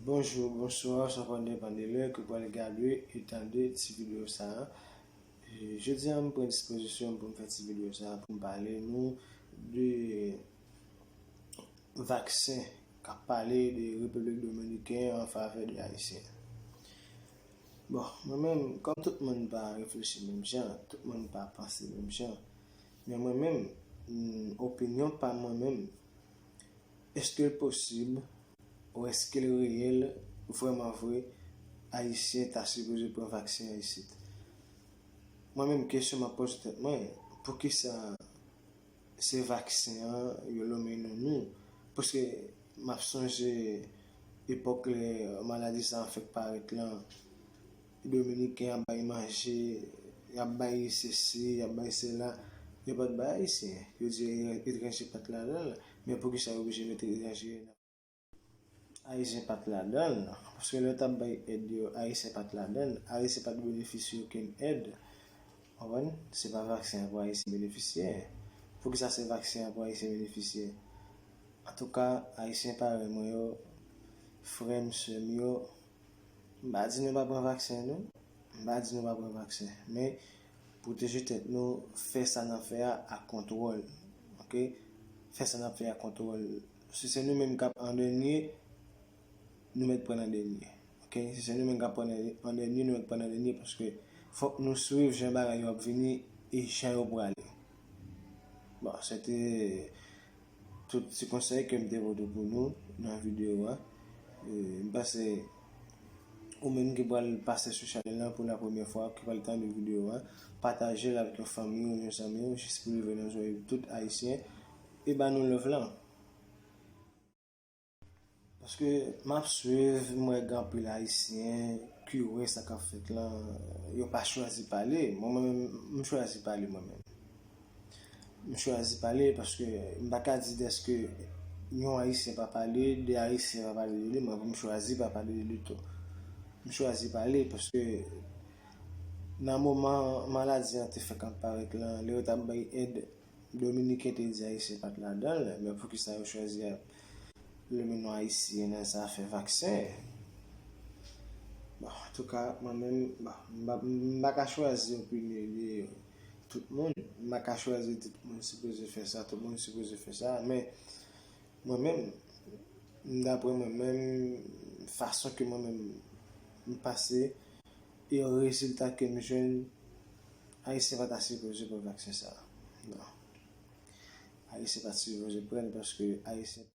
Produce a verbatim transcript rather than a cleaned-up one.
Bonjou, bonswa, sa va depann de lè ke w pral gade e tande ti videyo sa a. E, jodi a, m pran dispozisyon pou m fè ti videyo sa a, pou m pale nou de vaksen k ap pale de Repiblik Dominiken an favè de Ayisyen. Bon, mwen menm, kòm tout moun pa reflechi menm jan, tout moun pa panse menm jan, men mwen menm, mm, opinyon pa mwen menm, èske l posib ou èske l reyèl, vrèman vre, Ayisyen ta sipoze pran vaksen an isit? Mwen menm, kesyon m ap poze tèt mwen, poukisa se vaksen an yo lonmen nan nou? Paske m ap sonje epòk lè maladi sa a fèk parèt lan, Dominiken ap bay manje, y ap bay sesi, y ap bay sela, yo pa t bay Ayisyen. Yo di etranje pa t ladan l, men poukisa yo oblije mete etranje? Ayisyen pa t ladan l, paske lè yo t ap bay èd yo, Ayisyen pa t ladan l, Ayisyen pa t benefisye okenn èd. Konprann? Se pa vaksen an pou Ayisyen benefisye. Poukisa se vaksen an pou Ayisyen benefisye? Antouka, Ayisyen parèy mwen yo, frè m, sè m yo, m pa di nou pa pran vaksen, non. M pa di nou pa pran vaksen. Men, pwoteje tèt nou, fè sa n ap fè a ak kontwòl. Oke? Fè sa n ap fè a ak kontwòl. Si se nou menm k ap an dènye, nou mèt pran nan dènye. Oke? Si se nou menm k ap pran nan, an dènye, nou mèt pran nan dènye, paske fòk nou swiv jan bagay yo ap vini e jan yo prale. Bon, se te tout ti konsèy ke m te pote pou nou nan videyo a. E, m panse ou menm ki pral pase sou chanèl lan pou la premyè fwa, ki pral tande videyo a, pataje l avèk yon fanmi w, yon zanmi w, jis pou rive nan zòrèy tout Ayisyen, e ba nou love lan. Paske m ap swiv, m wè gen anpil Ayisyen ki wè sa k ap fèt lan, yo pa chwazi pale. Mwen, mwen menm, m chwazi pale mwen menm. M chwazi pale paske m pa ka di dèske yon Ayisyen pa pale, de Ayisyen pa pale de li, mwen pou m chwazi pa pale de li tou. M chwazi pale paske nan moman maladi an te fèk ap parèt lan, lè yo t ap bay èd, Dominiken te di Ayisyen pa t ladan l, men poukisa yo chwazi ap lonmen non Ayisyen nan zafè vaksen? Bon, antouka, mwen menm, bon, m pa, m pa ka chwazi opinyon de tout moun. M pa ka chwazi tout moun sipoze fè sa, tout moun sipoze fè sa, men mwen menm, daprè mwen menm, fason ke mwen menm m pase, e rezilta ke m jwenn, Ayisyen pa ta sipoze pran vaksen sa a. Non. Ayisyen pa t sipoze pran l paske Ayisyen